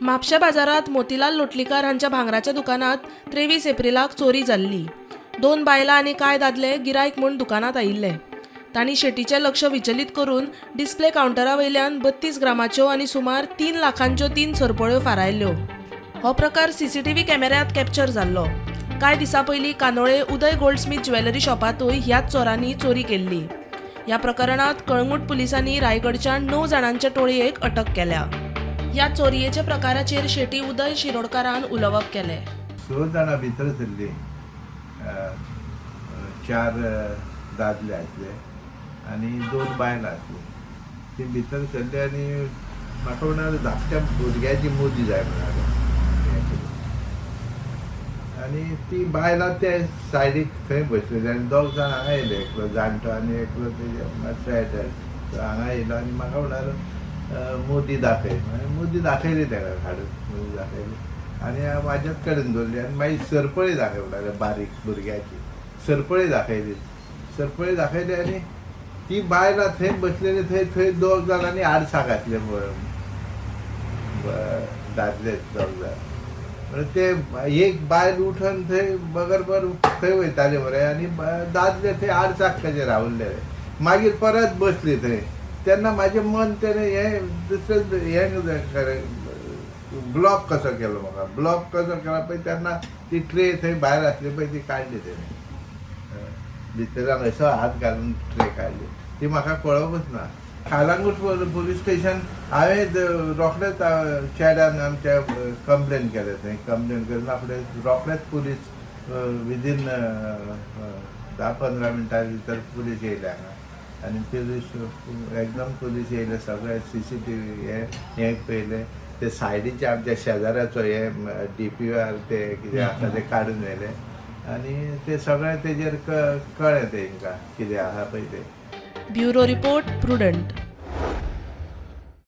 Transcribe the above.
म्हापशा बाजारांत मोतीलाल लोटलीकार हांच्या भांगराच्या दुकानांत 23 एप्रिलाक चोरी जाल्ली. 2 बायलां आनी कांय दादले गिरायक म्हूण दुकानांत आयिल्ले. तांणी शेटीचें लक्ष विचलीत करून डिस्प्ले कावंटरा वयल्यान 32 ग्रामाच्यो आनी सुमार 3 लाखांच्यो 3 सरपळ्यो फारायल्यो. हो प्रकार सीसीटीव्ही कॅमेऱ्यांत कॅप्चर जाल्लो. कांय दिसां पयलीं कांदोळे उदय गोल्डस्मीथ ज्वेलरी शॉपांतूय ह्याच चोरांनी चोरी केल्ली. ह्या प्रकरणांत कळंगूट पुलिसांनी रायगडच्या 9 जाणांच्या टोळयेक अटक केल्या. ह्या चोरयेच्या प्रकाराचेर शेटी उदय शिरोडकारान उलोवप केलें. 6 जाणां भितर सरलीं. 4 दादले आसले आनी 2 बायलां आसली. ती भितर सरली आनी म्हाका म्हणाले धाकट्या भुरग्याची मुदी जाय म्हणाले. आनी ती बायलां ते सायडीक थंय बसलेली आनी 2 जाण हांगा येयले, एकलो जाणटो आनी एकलो तेजे मातसो एडल्ट. हांगा येयलो आनी म्हाका म्हणालो मुदी दाखय. हांवें मुदी दाखयली ताका हाडून, मुदी दाखयली आनी म्हाज्याच कडेन दवरली. आनी मागीर सरपळी दाखय म्हणाले, बारीक भुरग्याची सरपळी दाखयली. सरपळी दाखयली आनी ती बायलां थंय बसलेली, थंय थंय 2 जाणांनी आडसा घातले, दादले 2 जाण. म्हणल्यार ते एक बायल उठून थंय बगर थंय वयताले मरे आनी दादले थंय आडसाक कशे रावल्ले. मागीर परत बसली थंय. तेन्ना म्हाजें मन तेणें हें दुसरें हें ब्लॉक कसो केलो म्हाका, ब्लॉक कसो केला पळय तेन्ना ती ट्रे थंय भायर आसली पळय ती काडली तेणें, भितरल्यान असो हात घालून ट्रे काडली. ती म्हाका कळोवंकच ना. कालांगूट पुलीस स्टेशन हांवें रोखडेच चेड्यान आमच्या कंप्लेन केलें. थंय कंप्लेन करून आपले रोखडेच पुलीस विदीन 10-15 मिनटां भितर पुलीस येयले हांगा. आनी पुलीस एकदम पुलीस येयले, सगळे सीसीटीव्ही हे हे पळयले. ते सायडीचे आमच्या शेजाऱ्याचो हे डीपीआर ते कितें आसा ते काडून व्हेले आनी ते सगळें तेजेर कळ्ळें तेंकां कितें आसा पळय तें. Bureau report, Prudent.